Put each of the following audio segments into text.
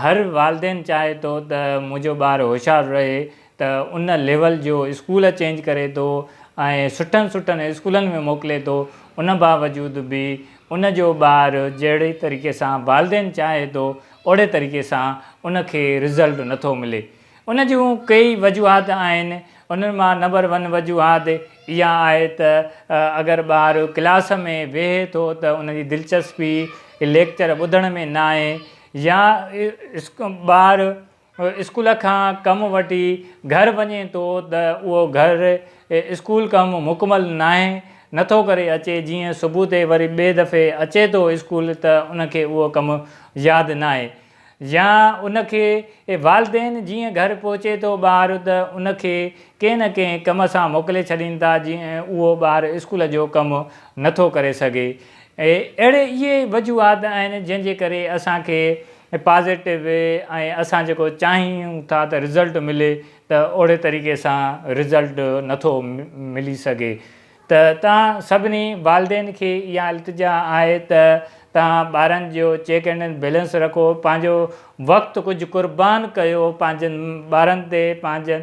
هر والدين چاهي ٿو ته منهنجو ٻار هوشيار رهي ته ان ليول جو اسڪول چينج ڪري ٿو ۽ سٺن سٺن اسڪولن ۾ موڪلي ٿو ان باوجود به ان جو ٻار جهڙي طريقي سان والدين چاهي ٿو اوڙي طريقي سان ان کي رزلٽ نٿو ملي ان جون ڪيئي وجوهات آهن، انهن مان نمبر ون وجوهات اها آهي ته اگر ٻار ڪلاس ۾ ويهي ٿو ته ان جي دلچسپي ليڪچر ٻڌڻ ۾ ناهي يا ٻار اسڪول کان ڪم وٺي گهر وڃي ٿو ته اهو گهر اسڪول ڪم مڪمل ناهي نٿو ڪري اچي جيئن صبح تي وري ٻئي دفعي اچي ٿو اسڪول ته ان کي اهو ڪم ياد ناهي. يا ان کي والدين جيئن گهر پهچي ٿو ٻار ته ان کي ڪنهن نه ڪنهن ڪم سان موڪلي ڇڏين ٿا جيئن اهو ٻار اسڪول جو ڪم نه ٿو ڪري سگهي. اهڙي اهي وجوهات آهن جنهن جي ڪري اسان کي پازيٽو ۽ اسان جيڪو چاهيون ٿا ته رزلٽ ملي ته اهڙي طريقي سان رزلٽ نه ٿو ملي سگهي. ته توهان سڀني والدين کي اها التجا آهي ته توهان ٻارن جو چيڪ اينڊ بيلنس رکو، پنهنجو وقت ڪجهه قربان ڪيو پنهنجن ٻارن تي پنهنجن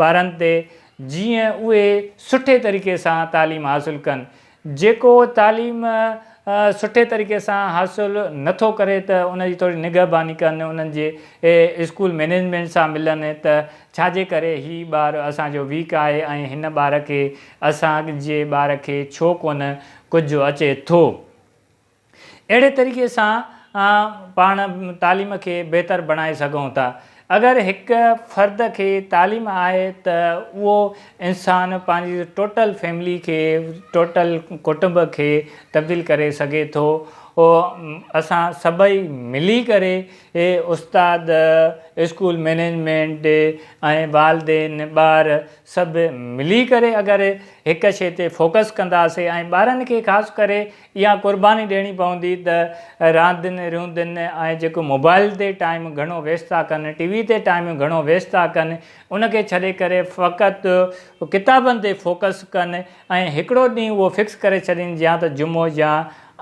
ٻارن تي جيئن اهي سٺي طريقي سان تعليم حاصل ڪن. جيڪو تعليم سٺي طريقي سان حاصل نه ٿو ڪري ته ان جي ٿوري نگهباني ڪن انهن جي اسڪول مئنيجمينٽ سان ملن ته ڇا جي ڪري هي ٻار اسان جو ويڪ آهي ۽ هن ٻار کي اسان جي ٻار کي ڇو ڪونه ڪجهه اچي ٿو. اهڙي طريقي سان پاڻ تعليم کي بهتر بڻائي سگهون ٿا. اگر هڪ فرد کي تعليم آهي ته اهو انسان پنهنجي ٽوٽل فيملي کي ٽوٽل ڪٽنب کي تبديل ڪري سگهي ٿو. اسان سڀئي ملي ڪري استاد، اسڪول مئنيجمينٽ ۽ والدين ٻار سڀ ملي ڪري اگر هڪ شيء تي فوڪس ڪنداسي ۽ ٻارن کي خاص ڪري اها قرباني ڏيڻي پوندي ته راندين روندين ۽ جيڪو موبائل تي ٽائيم گهڻو ويسٽ ٿا ڪن ٽي وي تي ٽائيم گهڻو ويسٽ ٿا ڪن ان کي ڇڏي ڪري فقط ڪتابن تي فوڪس ڪن ۽ هڪڙو ڏينهن اهو فڪس ڪري ڇڏين يا ته جمعو يا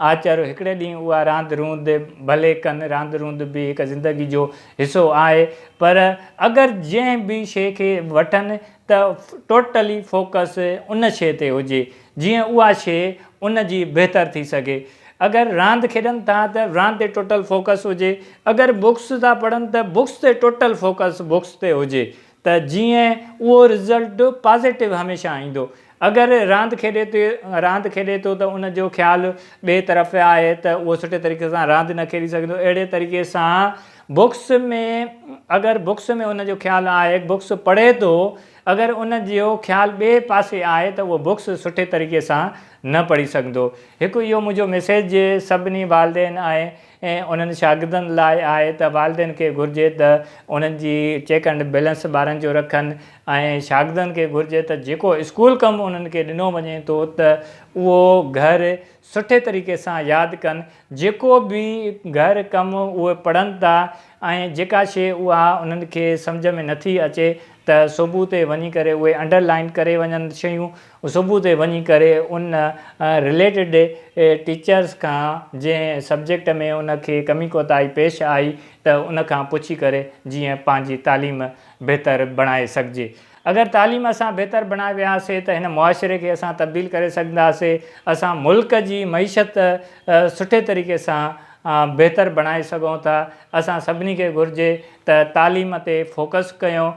آچر هڪڙي ڏينهن اها راند روند ڀلي ڪن راند روند به هڪ زندگي جو حصو آهي پر اگر جنهن به شيء کي وٺن ته ٽوٽلي فوڪس ان شيء تي هجي جيئن اها شيء ان جي بهتر ٿي سگهي. اگر راند کيڏن ٿا ته راند تي ٽوٽل فوڪس هجي، اگر بڪس ٿا پڙهن ته بڪس تي ٽوٽل فوڪس بڪس تي هجي ته جيئن اهو رزلٽ پازيٽو هميشه ايندو. اگر راند کيڏي ٿي راند کيڏي ٿو ته ان جو خيال ٻئي طرف آهي ته اهو سٺي طريقي سان راند نه کيڏي سگهندو اهڙي طريقي سان بڪس ۾ اگر بڪس ۾ ان جو خيال آهي بڪس پڙهي ٿو اگر ان جو خيال ٻئي پاسي آهي ته اهو بڪس سٺي طريقي سان نه پڙهي سگهندو. هڪ اهو منهنجو ميسيج سڀني والدين ۽ انهن شاگردن لاء آهي ته والدين کي گهرجي ته انهن جي چيڪ اينڊ بيلنس ٻارن جو رکن ۽ شاگردن کي گهرجي ته جيڪو اسڪول ڪم انهن کي ڏنو وڃي ٿو ته اهو گهر سٺي طريقي سان ياد ڪن جيڪو به گهر ڪم اهي پڙهن ٿا ۽ جيڪا شيء اها انهن کي سمجهه ۾ نٿي اچي ته صبح تي وڃي ڪري اهي انڊر لائن ڪري وڃن شيون صبح تي وڃي ڪري ان رليٽيڊ ٽيچرس کان جنهن سبجيڪٽ ۾ ان کي ڪمي ڪوتاهي پيش آئي ته ان کان پڇي ڪري جيئن پنهنجي تعليم بهتر بڻائي سگهجي. اگر تعليم اسان بهتر بڻائي وياسي ته هن معاشري کي اسان تبديل ڪري سگهنداسي، اسان ملڪ جي معيشت سٺي طريقي سان بهتر بڻائي سگهون ٿا، اسان سڀني کي گهرجي ته تعليم تي فوڪس ڪيون.